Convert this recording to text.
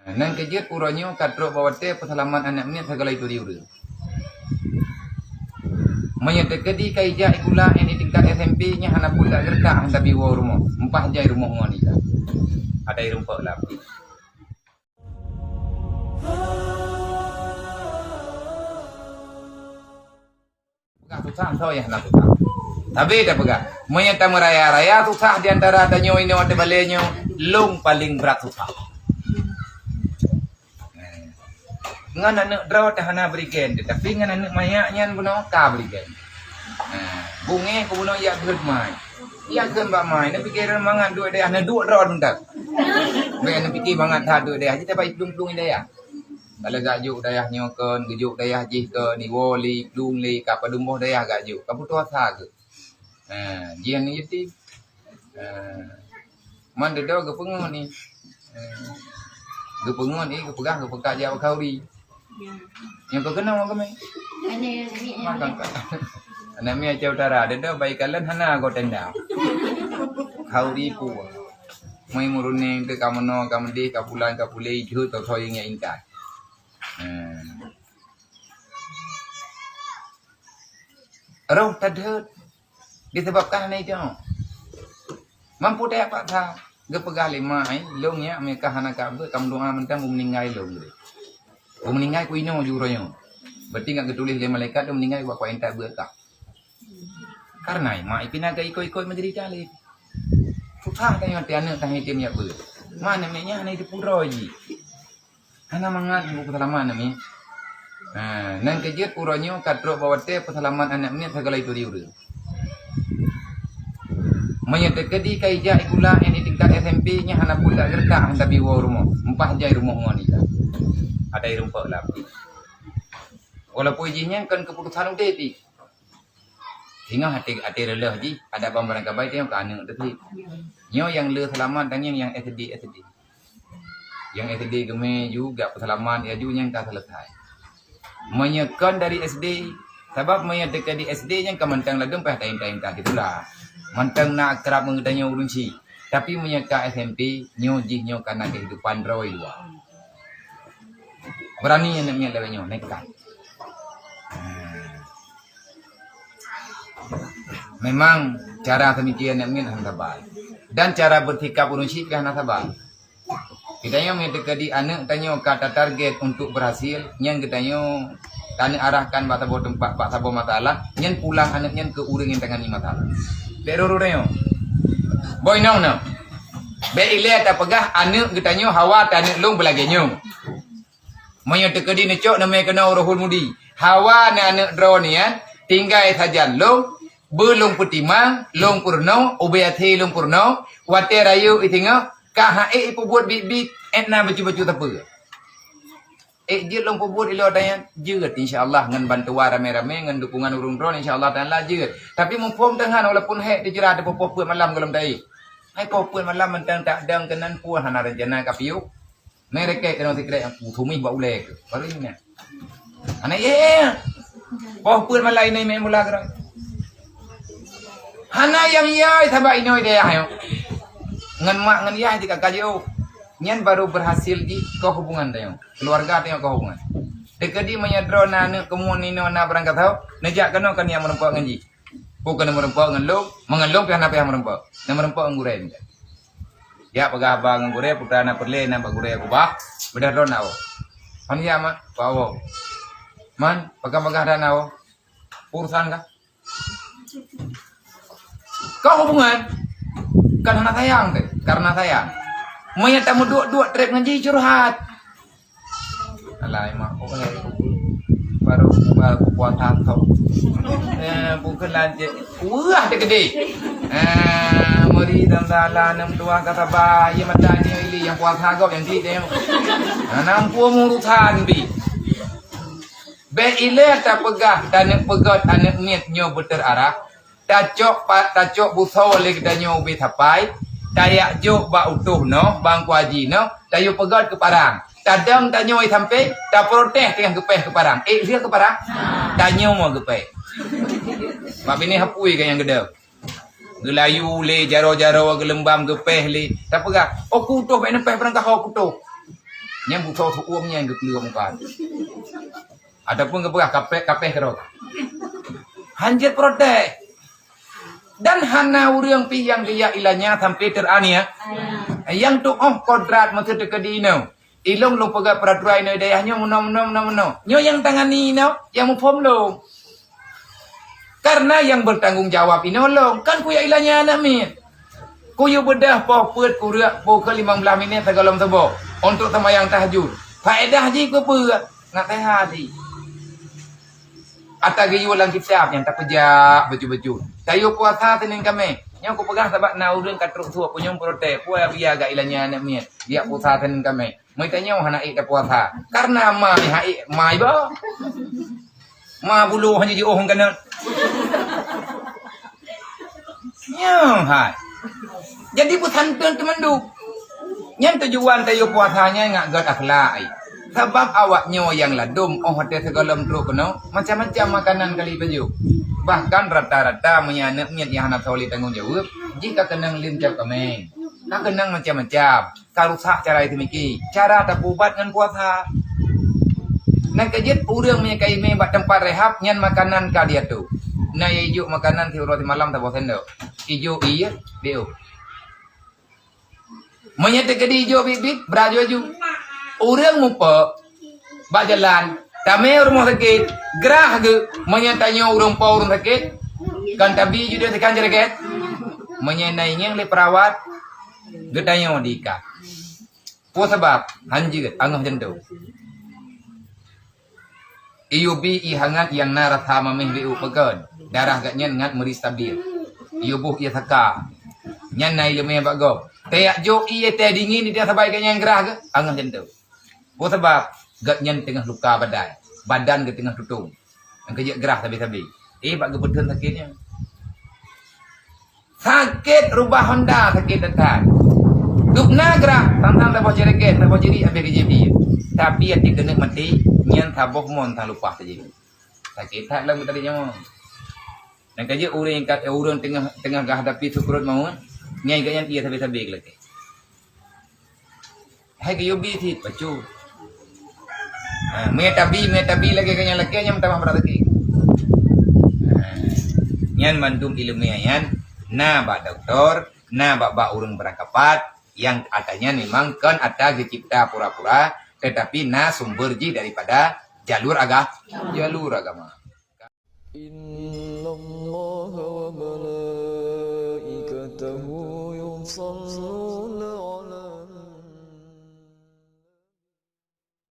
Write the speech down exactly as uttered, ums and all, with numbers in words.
Nyang keujeuet uroe nyoe ka trok bak watèe peuseulamat aneuk miet sagoe laju turi ureueng. Meunyoe teukeudi ka ijak sikula nyang di tingkat S M P nyan hana peue geureutak hana bi woe rumoh, meupaih jai rumoh ngon ija. Ada ireumpok lapih. Peugah susah, soe nyang hana susah. Tapi tapeugah, meunyoe tameuraya-raya susah di antara tanyoe inoe ateueh balée nyoe, lôn paleng brat susah. Ngon aneuk droe teuh hana bri gen, tapi ngon aneuk manyak nyan bunoe ka bri gen. Bungéh keu bunoe jak geuet mai. Jak geuet bak mai, neupiké mangat duek dayah, neuduek droe mantong. Bèk neupiké mangat that duek dayah, jiteubiet plueng-plueng dayah. Kalau geujok dayah nyoe kon, geujok dayah jih kon, iwoe lé, plueng lé, ka padum boh dayah geujok, ka putôh asa geuh. Ha, jihnyan yatim. Ha. Man dudoe geupeungon ni. Ha. Geupeungon ni, geupeugah, geupeugah jak bak khauri. Nyang keukeunong kami. Aneuk miet Aceh Utara, dudoe bak ikalon hana goe tenda. Khauri pu. Mai meurunéng teuh ka meunoe, ka meudéh, ka pulan, ka puléh, jeuet tho-tho nyang intat. Hmm. Roh tadheuet disebabkan hana ijak. Mampu tajak paksa, geupeugah lé mak, "Ai, lôn nyak meuka hana ka beuet, ka meudoa mantong beu meuninggai lôn." Beu meuninggai ku inoe ju uroe nyoe. Berarti ngat geutuléh lé malaikat lôn meuninggai bak kuintat beuet kah. Karena mak ipina ka ikot-ikot menderita lé. Susah tanyoe até aneuk tanyoe item jak beuet. Mana meunya hana itu pura jih. Hana mangat buku seulamat nami. Ha, nyang keujeuet uroe nyoe ka trok bak watèe peuseulamat aneuk miet sagoe laju turi ureueng. Meunyoe teukeudi ka ijak sikula nyang di tingkat S M P nyan hana peue geureutak hana bi woe rumoh, meupaih jai rumoh ngon ija. Ada ireumpok lapih. Walaupun jih nyan kon keuputusan udép pih. Singoh até, até reuloh jih, ada ban barangkabai teuh ka aneuk teuh. Nyoe nyang le seulamat dan nyang, nyang S D, S D. Nyang S D geumé juga peuseulamat laju nyang ka selesai. Meunyoe kon dari S D, sabab meunyoe teuka di S D nyang ka mantong ladôm payah taim-taim ka geutulah. Mantong na akrab ngon geutanyoe ureueng chik. Tapi meunyoe ka S M P, nyoe jih nyoe ka na kehidupan droe luwa. Berani aneuk miet lagèe nyoe, nekat. Memang cara seumikieu aneuk miet hana sabar. Dan cara beusikap ureueng chik pih hana sabar. Geutanyoe meunyoe teuka di aneuk tanyoe ka tatarget untuk berhasil, nyan geutanyoe taneuk arahkan bak saboh teumpat, bak saboh masalah, nyan pulang aneuk nyan keu ureueng nyang tangani masalah. Bèk ruru tanyoe. Boh inong nyoe. Bèk ilèe tapeugah aneuk geutanyoe hawa teuh aneuk lôn beulagèe nyoe. Meunyoe teukeudi neucok neumè keunoe Rohul Mudi. Hawa nyan aneuk droeneuh nyan tinggai sajan lôn, beu lôn peutimang, lôn peurunoe, ubé até lôn peurunoe, watèe rayeuk isingoh, ka han ék ipeubuet biet-biet, ék na bacut-bacut sapeue. Ék jeuet lôn peubuet ilèe tanyan, jeuet insya Allah ngon bantuan ramé-ramé, ngon dukungan ureueng droe insya Allah taala jeuet. Tapi muphom teungoh walaupun hék teujeurah teupoh peuet malam gohlom taék. Hai poh peuet malam mantong tak dong keunan pun hana rencana ka piôh. Mé rèkét keunoe sikrek, u, sumih bak ulèe keuh. Baru ingat. Hana, ya, ya, ya. Poh peuet malam inoe mé mula keudroe. Hana nyang ya, sabab inoe dayah nyoe. Ngon mak ngon yah jih ka kaji, oh. Nyan baru berhasil jih keuhubungan tanyoe. Keluarga tanyoe keuhubungan. Teukeudi meunyoe droe na aneuk keumuen inoe na barangkasoe, neujak keunoe kon nyang meureumpok ngon jih. Peue keuneuk meureumpok ngon lôn, meungon lôn pih hana payah meureumpok. Na meureumpok ngon gurèe mantong. Jak peugah haba ngon gurèe, peue teuma na peureulèe na bak gurèe keubah, beudôh droe na woe. Hon ya, Mak, bak woe. Man, peugah-peugah dan na woe. Urusan kah? Keuhubungan. Kan hana sayang teuh, karena sayang. Meunyoe tameuduek-duek trép ngon jih curhat. Alah, mak, oh, eh, baru, baru puasa tau. Eh, bukan lanjut. Wah, dia gede. Eh, meri dan dalam enam dua kata bah, ya mata ni ili yang puasa kau yang di dia. Enam puluh urusan bi. Bèk ilèe tapeugah, taneuk peugöt aneuk miet nyoe beuteurarah. Tacok pa-, tacok busoe lé geutanyoe ubé sapai, tajak jok bak utôh noh, bak Teungku Haji noh, tayue peugöt keu parang. Tadong tanyoe sampéng, taprotes teungoh geupéh keu parang. Ék lheueh keu parang? Tanyoe mo geupéh. Bak binéh apui ka nyang geudong. Geulayu lé, jaroe-jaroe geuleumbam geupéh lé. Tapeugah, "Oh, kutôh bèk neupéh barangkasoe kutôh." Nyang busoe su'uem nyang geukleueng muka. Ataupun geupeugah kapeh, kapeh keudroe. Hanjeuet protes. Dan hana ureuëng pih nyang geujak ilanya sampai teraniaya. Nyang tuoh kodrat meuteuteukeudi inoe. Ilong lôn peugah peraturan inoe dayah nyoe meunoe, meunoe, meunoe, meunoe. Nyoe nyang tangani inoe, nyang muphom lôn. Karena nyang bertanggung jawab inoe lôn, kan kujak ilanya aneuk miet. Kuyue beudôh poh peuet kureuek pukul limong belas minit sigohlom suboh untuk seumayang tahajud. Faedah jih keu peue? Naseuhat jih. Ata geuyue lam kitab nyang tapeujak bacut-bacut. Tayue puasa Senin Kaméh. Nyoe kupeugah sabab na ureuëng ka trok suok punyueng protes, "Peue biaya gak ilanya aneuk miet, biak puasa Senin Kaméh." Meutanyoe hana ék tapuasa. Karena ma meuhai ma iba. Ma buloh hana jiôh keunan. Nyoe hai. Jadi peusanteun teumandum. Nyan tujuan tayue puasa nyan ngat gét akhlak ai. Sabab awak nyoe nyang ladôm óh watée sigohlom trok keunoe, macam-macam makanan kali pajoh. Bahkan rata-rata meunyoe aneuk miet nyang hana soe lé tanggong jaweueb, jih ka keunong leuem cap kaméng. Ka keunong macam-macam. Ka rusak cara jiteumiké, cara tapeuubat ngon puasa. Nyan keuh jeuet ureuëng meunyoe ka imé bak teumpat rehab nyan makanan ka diatô. Na ijok makanan siuroe simalam saboh sendok. Ijok ié, B O. Meunyoe teukeudi ijok biet-biet, bra aju-aju. Ureuëng mupe bak jalan, tamé u rumoh sakét, grah geuh, meunyoe tanyoe ureuëng po ureuëng sakét, kon tabi ju deuh tekan jeureget. Meunyoe na ingieng lé perawat, geutanyoe diikat. Peue sabab? Hanjeuet, angoh jantung. Iyue bi ié hangat nyang na rasa maméh B O pakon, darah gobnyan ngat meuri stabil. Iyue boh ié saka. Nyan na ileumé bak gob. Teuyak jok ié teh dingin di sabai gobnyan grah geuh, angoh jantung. Peue sabab? Gobnyan teungoh luka badai, badan geuh teungoh tutong. Nyang keujeuet grah sabe-sabe. Eh, bak geupeutheun sakét nyan. Sakét rubah honda, sakét that-that. Dubna grah, sang-sang saboh jeureget, saboh jeurik habéh geujép ié. Tapi até keuneuk maté, nyan saboh mon sang lupah teujadi. Sakét that lam tadi nyawa. Nyang keujeuet ureuëng ka, ureuëng teungoh, teungoh geuhadapi sukaratul maut, nyan gobnyan ié sabe-sabe geulakée. Hai geuyue bi cit bacut. Ha, meunyoe tabi, meunyoe tabi lagée nyan lakée nyan meutamah brat lagée. Ha, nyan mandum ileumé nyan na bak doktor, na bak, bak ureuëng beurangkapat, nyang ata nyan memang kon ata geucipta pura-pura, tetapi na sumber jih daripada jalur aga-, jalur agama. إن الله وملائكته يصلون